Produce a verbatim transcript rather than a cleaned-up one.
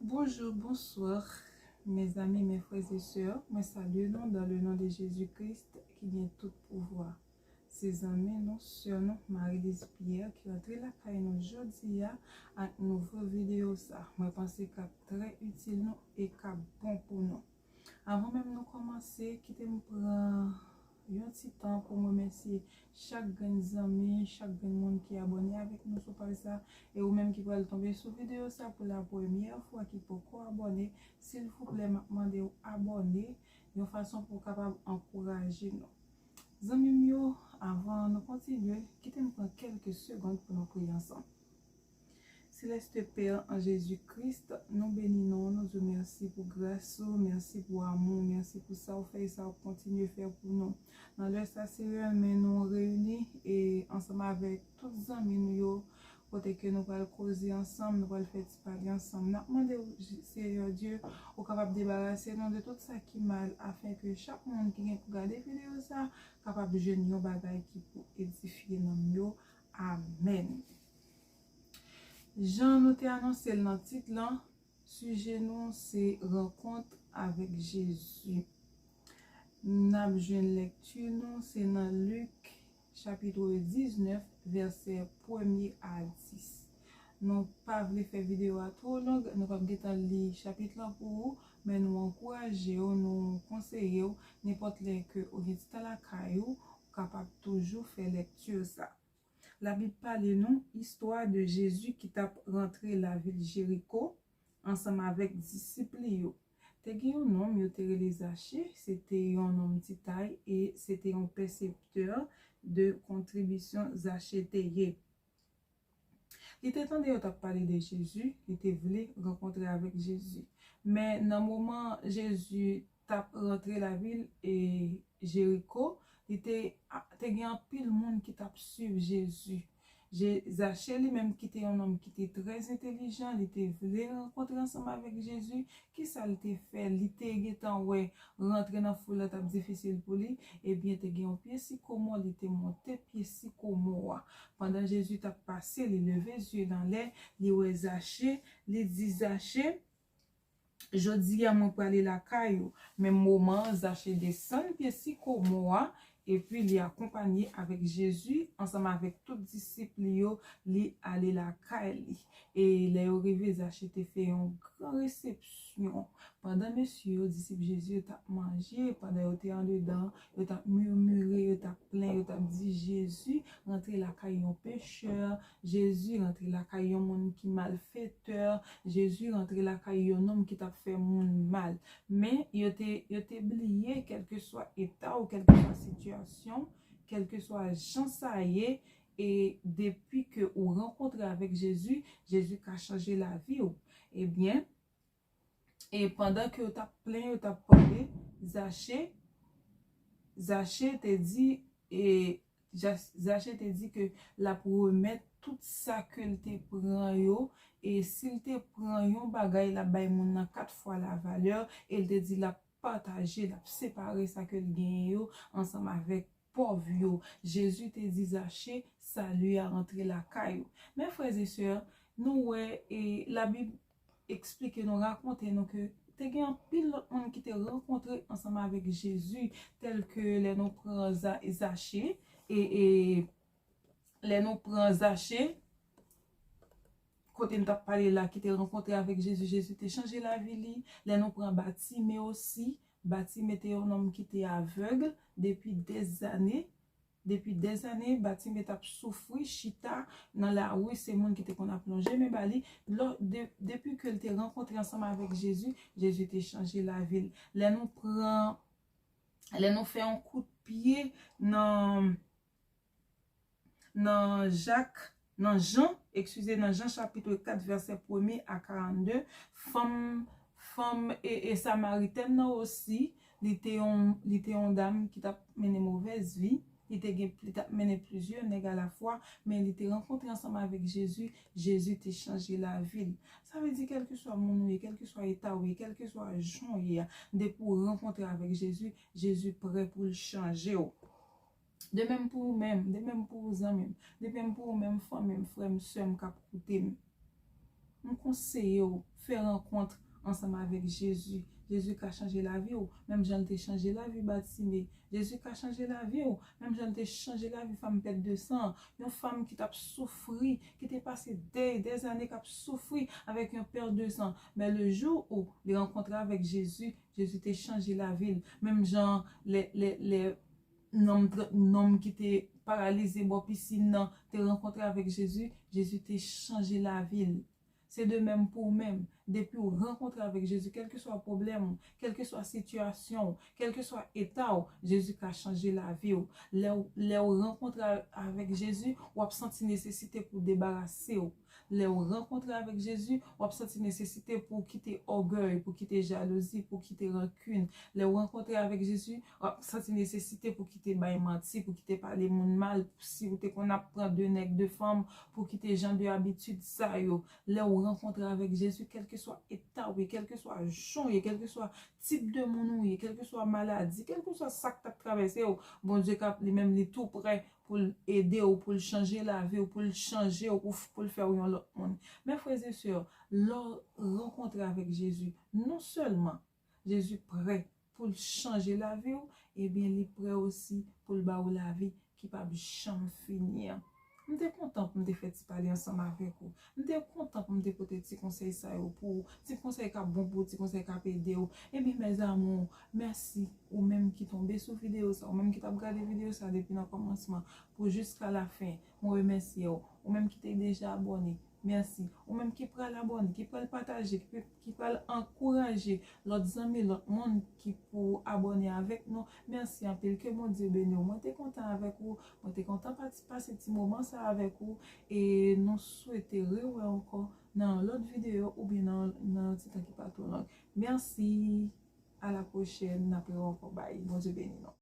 Bonjou, bonswa, mezanmi, mes frères et sœurs. Mwen salye nou dans le nom de Jésus-Christ ki gen tout pouvwa. Se zanmi nou, sè nou, Marie-Lise Pierre, ki rantre lakay nou jodi a ak nouvo videyo sa. Mwen panse k ap trè itil nou e k ap bon pou nou. Avan menm nou kòmanse, kite m pran yon ti tan pou m remèsye chak grenn zanmi, chak grenn moun ki abòne avèk nou sou paj sa, e ou menm ki pral tonbe sou videyo sa pou la premyè fwa, ki poko abòne, silvouplè, m ap mande w abòne yon fason pou w kapab ankouraje nou. Zanmi m yo, avan nou kontinye, kite m pran kèlke segonn pou nou priye ansanm. Seleste Pè, an Jezi Kris, nou beni non w, nou di w mèsi pou gras ou, mèsi pou amou w, mèsi pou sa w fè e sa w ap kontinye fè pou nou. Nan lè sa, Seyè, men nou reyini e ansanm avèk tout zanmi nou yo, kote ke nou pral koze ansanm, nou pral fè ti pale ansanm. N ap mande w, Seyè Dye, ou kapab debarase nou de tout sa ki mal, afenke chak moun ki gen pou gade videyo sa kapab jwenn yon bagay ki pou edifye nanm yo. Amèn. Jan nou te anonse l nan tit lan, sijè nou se rankont avèk Jezi. N ap jwenn lèkti nou, se nan Lik, chapit diznèf, vèsè premye a dis. Nou pa vle fè videyo a twò long, nou p ap gentan li chapit lan pou ou, men nou ankouraje w, nou konseye w, nenpòt lè ke ou gen ti tan lakay ou, ou kapab toujou fè lèkti sa. Labib pale nou istwa de Jezi ki t ap rantre lavil Jeriko ansanm avèk disip li yo. Te gen yon nonm yo te rele Zache, se te yon nonm ti tay e se te yon pèseptè de kontribisyon Zache te ye. Li te tande yo t ap pale de Jezi, li te vle rankontre avèk Jezi. Men nan moman Jezi t ap rantre lavil e Jeriko, li te, a- te gen anpil moun ki t ap swiv Jezi. Je- Zache li menm ki te yon nonm ki te trè entelijan, li te vle rankontre ansanm avèk Jezi. Kisa l te fè? Li te gentan wè rantre nan foul la t ap difisil pou li. Ebyen, te gen yon pye sikomò, li te monte pye sikomò a. Pandan Jezi t ap pase, li leve zye l anlè, li wè Zache, li di Zache, jodi a mwen prale lakay ou. Menm moman an, Zache desann pye sikomò a, epi li akonpanye avèk Jezi, ansanm avèk tout disip li yo, li ale lakay li. E lè yo rive, Zache te fè yon gran resepsyon. Pandan mesye yo, disip Jezi yo, t ap manje, pandan yo te andedan, yo t ap mimire, yo t ap plenn, yo t ap di, Jezi rantre lakay yon pechè, Jezi rantre lakay yon moun ki malfetè, Jezi rantre lakay yon nonm ki t ap fè moun mal. Men yo te, yo te bliye, kèlkeswa eta w, kèlkeswa sitiyasyon w, kèlkeswa jan sa ye, e depi ke ou rankontre avèk Jezi, Jezi ka chanje lavi w. Ebyen, e pandan ke yo t ap plenn, yo t ap pale, Zache, Zache te di, e Jas- Zache te di ke l ap remèt tout sa ke l te pran yo, e si l te pran yon bagay, l ap bay moun nan kat fwa lavalè, e l te di l ap pataje, l ap separe sa ke l genyen yo ansanm avèk pòv yo. Jezi te di Zache, sali a rantre lakay ou. Men frè e sè, nou wè, e Labib eksplike nou, rakonte nou ke te gen anpil lòt moun ki te rankontre ansanm avèk Jezi, tèl ke lè nou pran Za- Zache, e, e lè nou pran Zache, kote n t ap pale la, ki te rankontre avèk Jezi, Jezi te chanje lavi li. Lè nou pran Batime osi, Batime te yon nonm ki te avèg depi dèzane. Depi dèzane, Batime t ap soufri, chita nan lari, se moun ki te konn ap lonje men ba li. Lò, de- depi ke l te rankontre ansanm avèk Jezi, Jezi te chanje lavi l. Lè nou pran, lè nou fè yon kout pye nan, nan Jak, nan Jan, eskize, nan Jan chapit kat, vèsè premye a karannde, fanm, fanm e, e Samaritèn nan osi, li te yon, li te yon dam ki t ap mennen movèz vi, li te gen, li t ap mennen plizyè nèg alafwa, men li te rankontre ansanm avèk Jezi, Jezi te chanje lavi l. Sa vle di, kèlkeswa moun ou ye, kèlkeswa eta ou ye, kèlkeswa jan ou ye a, depi w rankontre avèk Jezi, Jezi prè pou l chanje w. De menm pou ou menm, de menm pou ou zanmi m, de menm pou ou menm fanmi m, frè m, sè m k ap koute m. M konseye w fè rankont ansanm avèk Jezi. Jezi ka chanje lavi w, menm jan l te chanje lavi Batime. Jezi ka chanje lavi w, menm jan l te chanje lavi fanm pèt de san an. Yon fanm ki t ap soufri, ki te pase dè, dè zane k ap soufri avèk yon pèt de san. Men le jou ou li rankontre avèk Jezi, Jezi te chanje lavi l. Menm jan lè, lè, lè nonm, nonm ki te paralize bò pisin nan te rankontre avèk Jezi, Jezi te chanje lavi l. Se de menm pou ou menm. Depi w rankontre avèk Jezi, kèlkeswa pwoblèm ou, kèlkeswa sitiyasyon ou, kèlkeswa eta w, Jezi ka chanje lavi w. Lè w, lè w rankontre avèk Jezi, w ap santi nesesite pou w debarase w. Lè w rankontre avèk Jezi, w ap santi nesesite pou w kite ògèy, pou w kite jalouzi, pou w kite rankin. Lè w rankontre avèk Jezi, w ap santi nesesite pou w kite bay manti, pou w kite pale moun mal, si w te konn ap pran de nèg, de fanm, pou w kite jan de abitid sa yo. Lè w rankontre avèk Jezi, kèlkeswa eta w ye, kèlkeswa jan w ye, kèlkeswa tip de moun ou ye, kèlkeswa maladi, kèlkeswa sa k t ap travèse w, Bondye k ap li menm li tou prè pou l ede w, pou l chanje lavi w, pou l chanje w, pou, pou l fè w yon lòt moun. Men frè e sè, lè w rankontre avèk Jezi, non sèlman Jezi prè pou l chanje lavi w, ebyen li prè osi pou l ba w lavi ki p ap janm fini an. M te kontan pou m te fè ti pale ansanm avèk ou. M te kontan pou m te pote ti konsèy sa yo pou ou. Ti konsèy k ap bon pou ou, ti konsèy k ap ede w. Ebyen mes amours, mèsi ou menm ki tonbe sou videyo sa, ou menm ki t ap gade videyo sa depi nan kòmansman pou jiska la fen. Mwen remèsye w. Ou menm ki te deja abòne, mèsi. Ou menm ki pral abòne, ki pral pataje, ki, ki pral ankouraje lòt zanmi, lòt moun ki pou abòne avèk nou, mèsi anpil. Ke Bondye beni w. Mwen te kontan avèk ou, mwen te kontan pati, pase ti moman sa avèk ou, e nou swete rewè ankò nan yon lòt videyo oubyen nan, nan yon ti tan ki pa twò long. Mèsi, a la pwochèn, n ap rewè ankò. Bye, Bondye beni nou.